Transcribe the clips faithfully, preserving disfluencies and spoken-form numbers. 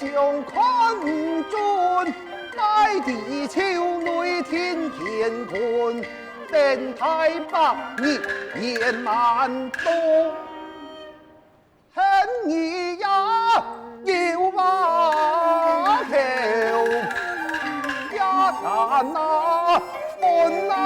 相看毋準，大地朝內天乾坤，等待百日圓滿到。恨你呀，有話頭，也難啊，分啊。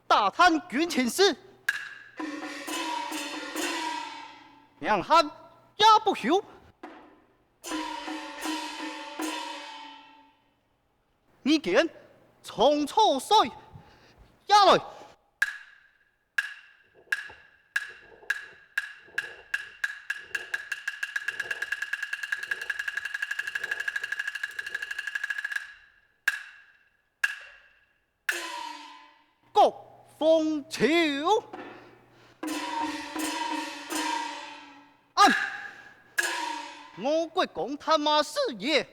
打探軍情時，命喊也不休。你見長草水也來。 各奉奏。按我國公探馬士也，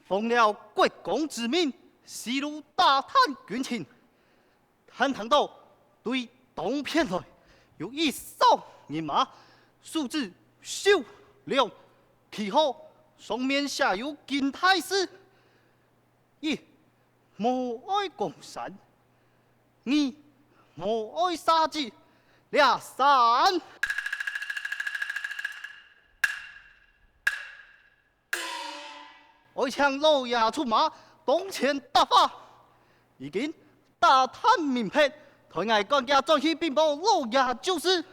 奉了國公之命，西路打探軍情。 還聽到對東片來有一哨人馬，手執手梁，旗號上面寫有金大字：一、無愛江山；二、無愛社稷。這三 愛請老爺出馬，當前答話。已經打探明白，待𠊎趕遽轉去稟報老爺就是。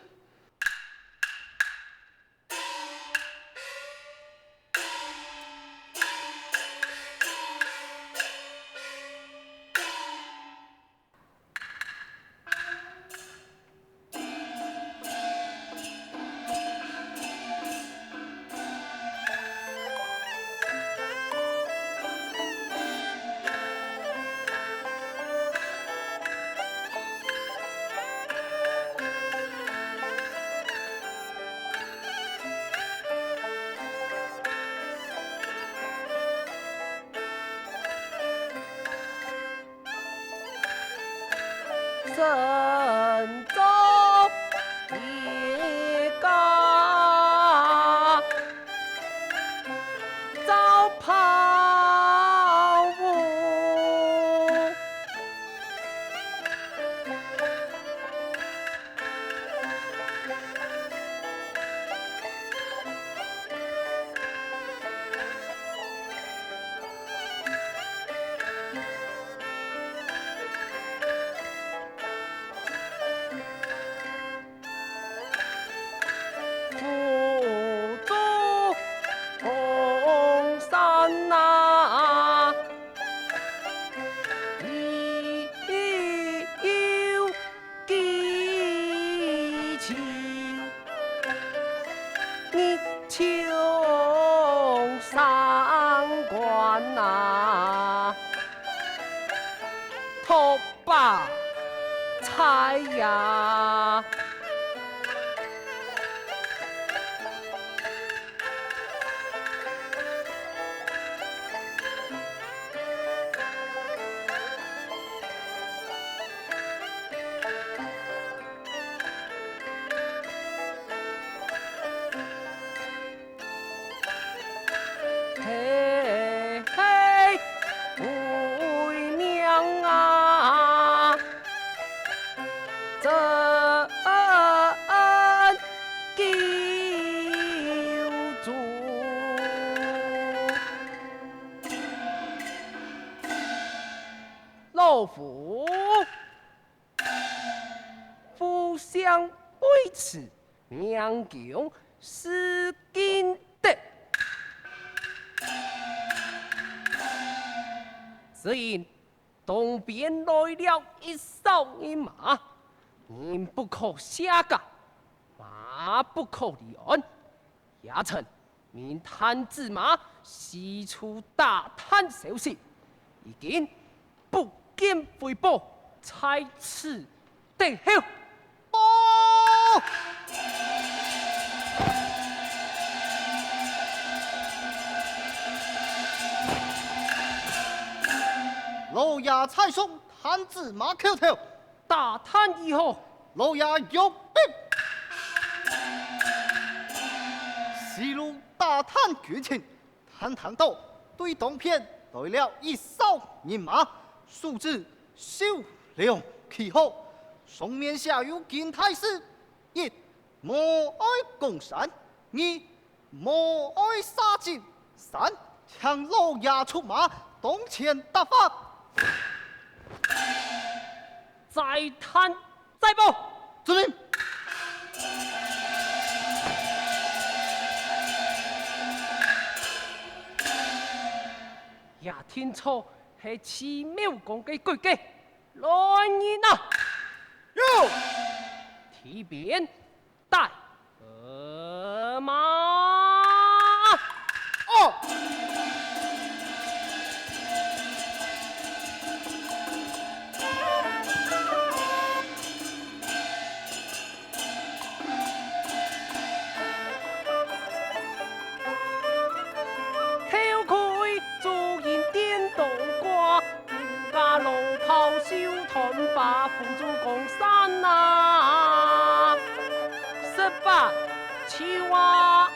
身作一家遭抛物。 扶助江山啊，你有幾情，你就升官啊，托 发财呀！背刺，名降士金德。只因東邊來了一哨人馬，人不可卸甲，馬不可離鞍。 夜間，命探子馬四處打探消息，已經不見回報，在此等候。報！老爺在上，探子馬叩頭。 打探如何？老爺有禀。四路打探軍情，探聽到對東片來了一哨人馬，手持手量旗號，上面寫有金大字：一、無愛江山；二、無愛殺敵；三、請老爺出馬，當前答法。再探 再報！遵命。也聽著係徐茂公个軍隊來人啊！有！提鞭帶馬！哦！ 头盔朱缨靛刀挂，五架龙袍袖断发，虎足江山啊，十八秋啊！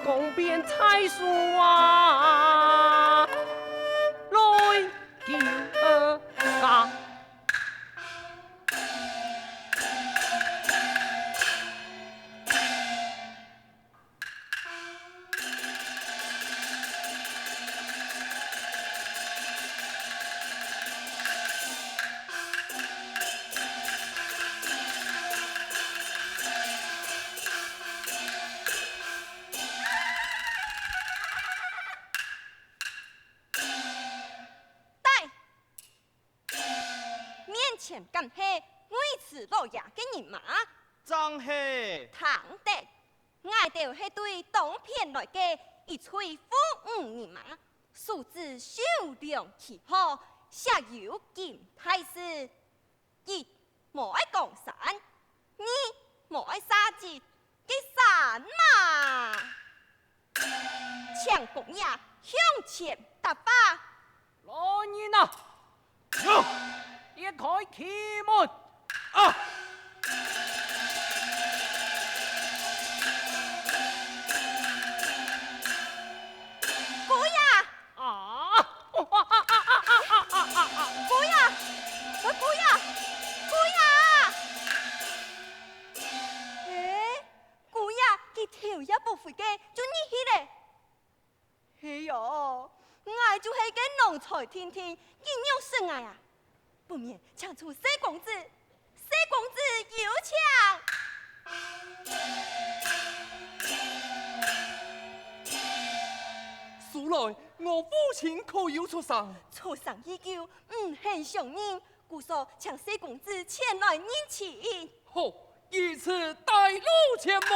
江边采萍啊，来救家。 带！面前敢係魏迟老爺个人馬？正係。聽得，𠊎兜係對東片來个一隊奉五人馬，手持手量旗號，寫有金大字：一、無愛江山；二、無愛殺敵； 个山馬。請公爺向前答話。來人啊！有！揭開旗門！啊！姑爺！ 啊！姑爺！喂，姑爺！姑爺！欸，姑爺，佢頭也無回个，就入去咧。係喲，𠊎就係該郎才定定，佢仰識𠊎啊？ 不免請出細公子，細公子有請。素來我父親可有出城？出城已久，毋肯相認，故所請細公子前來認親。好， 如此帶路前往。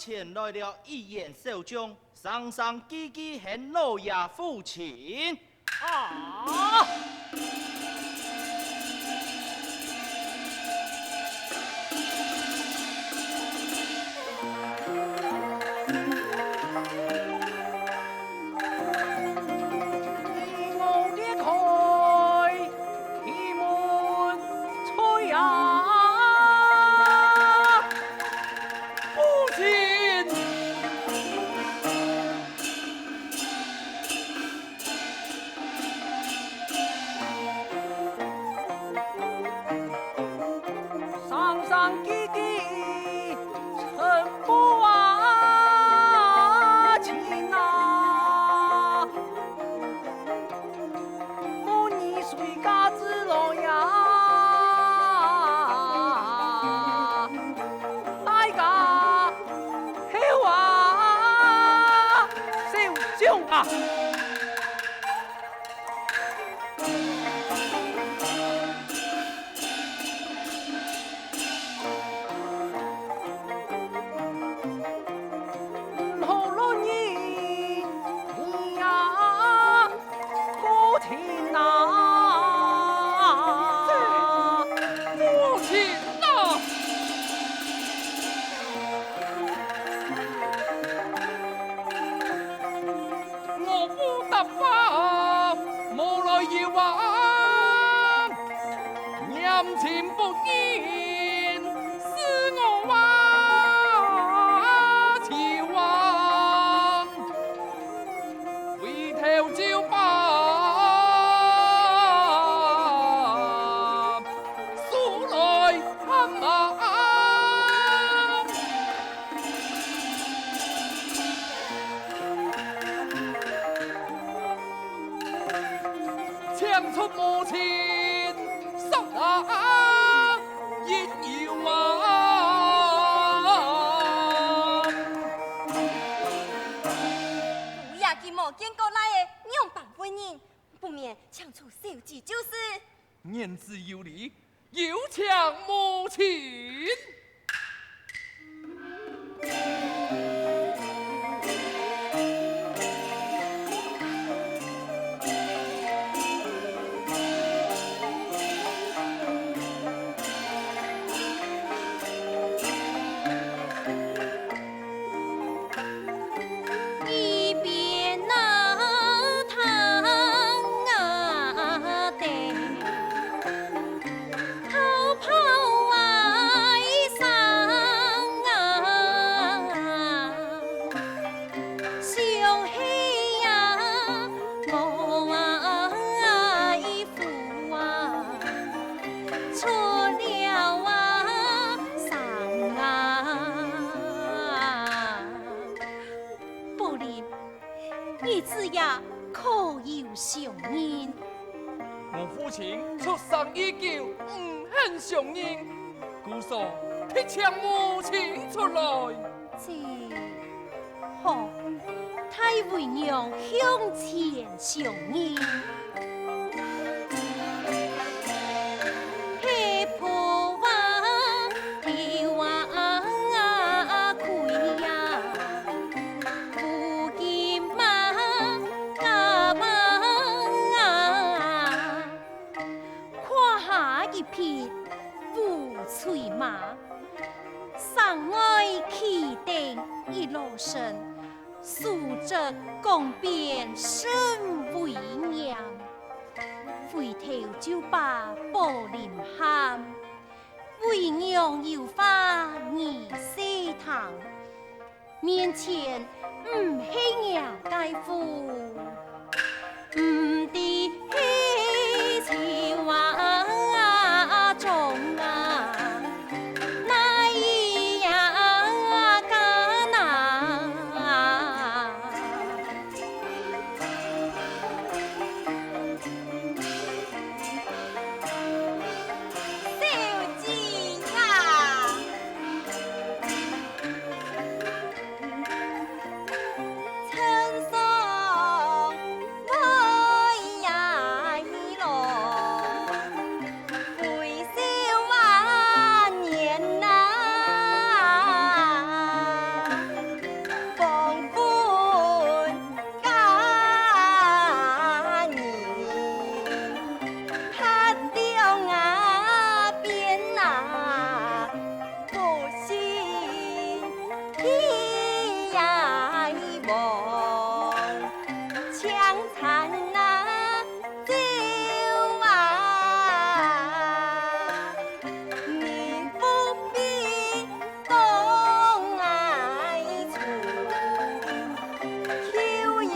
前來了一員小將，聲聲句句喊老爺父親。啊！我裂开 闭门吹啊，父亲。声声句句 陈伯啊，亲啊，母女谁家之乐呀？大家好啊，小将啊！ 好容易，你呀，过天哪！父亲啊！ 我不答话，无来由啊，念情不忍，使我啊，求啊，回头就把书来看啊。 请出母亲，说啊，因由啊。姑爷佢无见过倈仔，仰般回应？不免请出小姐就是。 言之有理，有请母亲。不灵，你子也可有相认？我父亲出生已久，毋肯相认，故所特请母亲出来。 好，待为娘向前相迎。胯下一匹烏騅馬， 城外骑等一老身，手执钢鞭甚威嚴。回頭就把寶林喊，為娘有話你細聽，面前毋係若介夫。 毋知係秋啊，冬啊，哪一樣艱難。小姐啊！起呀望，枪残那走啊，你不必讲哀愁，休用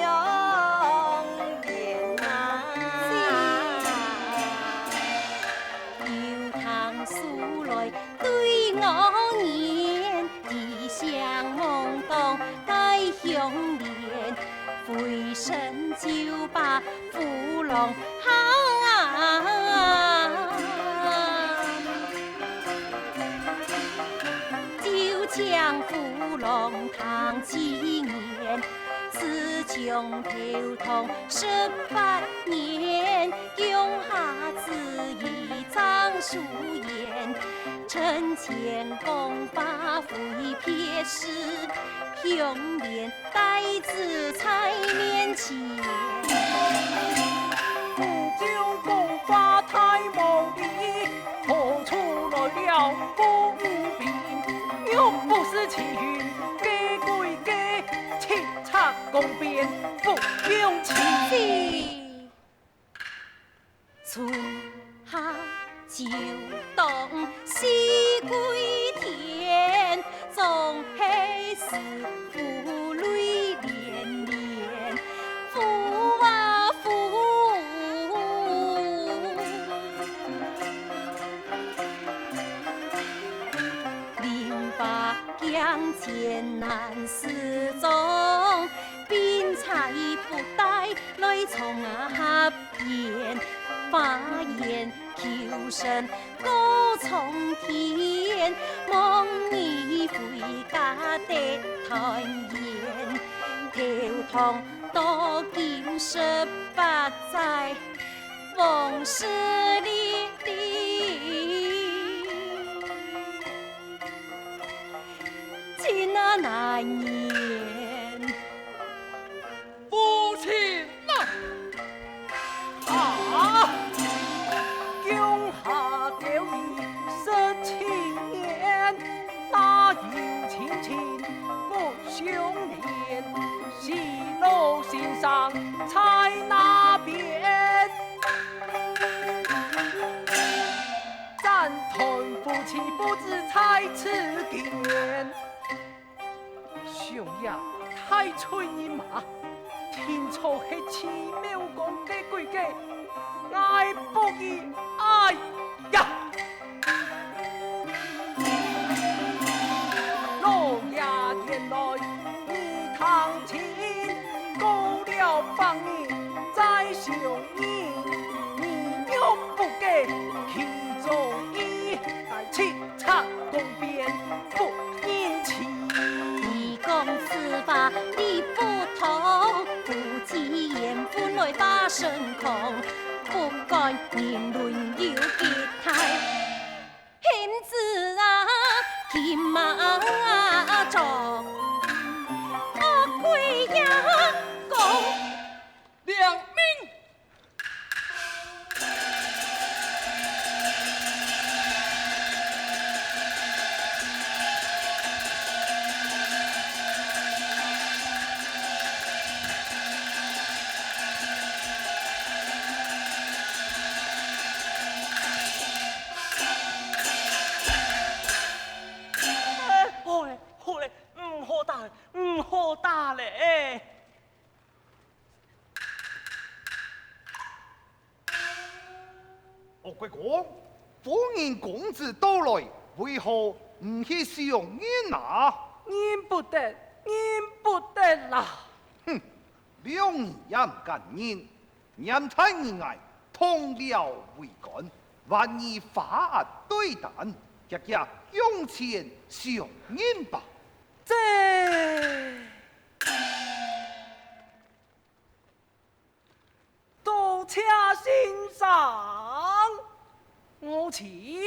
言啊。 有听书来对我言，异响梦当带香莲，回身就把虎狼吓啊！就将虎狼听其言，自从头痛十八年， 降下旨意张书言，臣前讲话非撇事，香莲带旨在面前。武将讲话太无礼，何处来了武平？若不是齐云，该归该，七尺 公边不用情。春夏秋冬四季天，总还是 泪连连，呼啊呼。林花江前难自从，并采不带来从啊 边，花言秋声过苍天，望你回家得团圆。头痛到今十八载，往事历历，情啊难言。 父亲呐！啊！江夏交易十七年，哪有亲情不相连？喜怒心伤在哪边？斩断夫妻不知在此间。 相爷太岁人马，定著係徐茂公个鬼計，𠊎不依。哎呀！老爺言來你聽清，過了百年再相認，你若不改，其中意，七尺 公边不忍欺。你讲此话理不通，夫妻言分来发生空，不管言论有几大，凭子啊，金马中，恶鬼呀，公。 良民！哎，好咧，好咧，毋好打咧，毋好打咧，哎。 哦，鬼公，夫人公子到來，為何毋去相認啊？認不得，認不得啦！哼，兩人也毋敢認，念在你𠊎同僚為官，還你華額對待，遽遽向前相認吧。這 多謝先生。我去，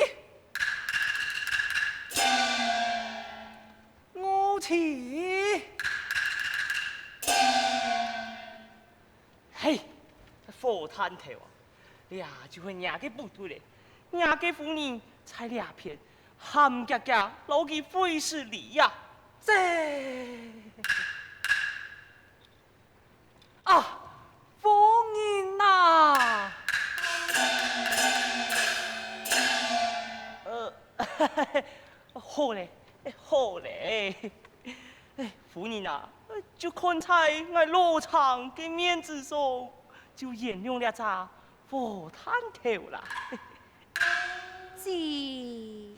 我去。嘿，火炭頭啊，這就係若个不對咧。若个夫人在這片，喊遽遽摎佢會失禮呀。這好咧，好咧。哎，夫人啊，就看在𠊎老丈个面子上，就原諒這隻和攤頭啦。姐，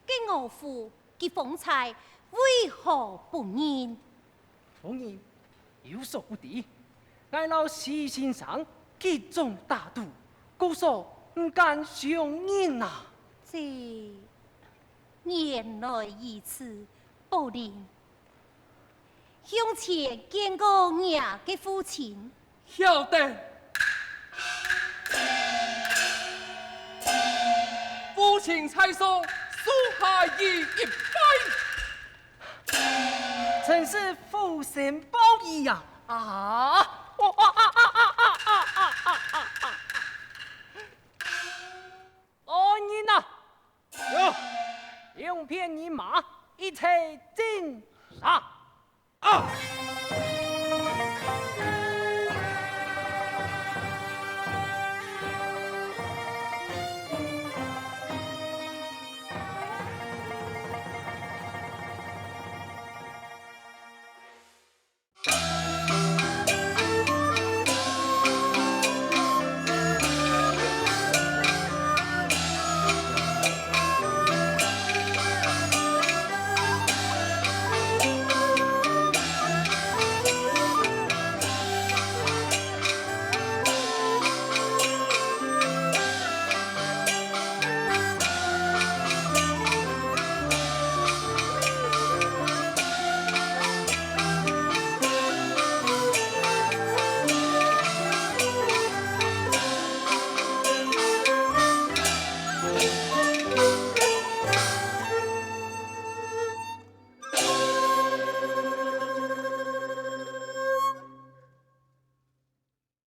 該岳父佢方才為何不認？夫人有所不知，𠊎摎徐先生擊中打賭，故所毋敢相認啊。姐，原來如此，寶林。 向前見過若个父親。曉得。父親在上，屬下已一拜。臣是父身報矣呀！啊！哦，啊，啊，啊，啊，啊，啊，啊，啊，啊！ 官人啊！有！两片人马，一齐进上。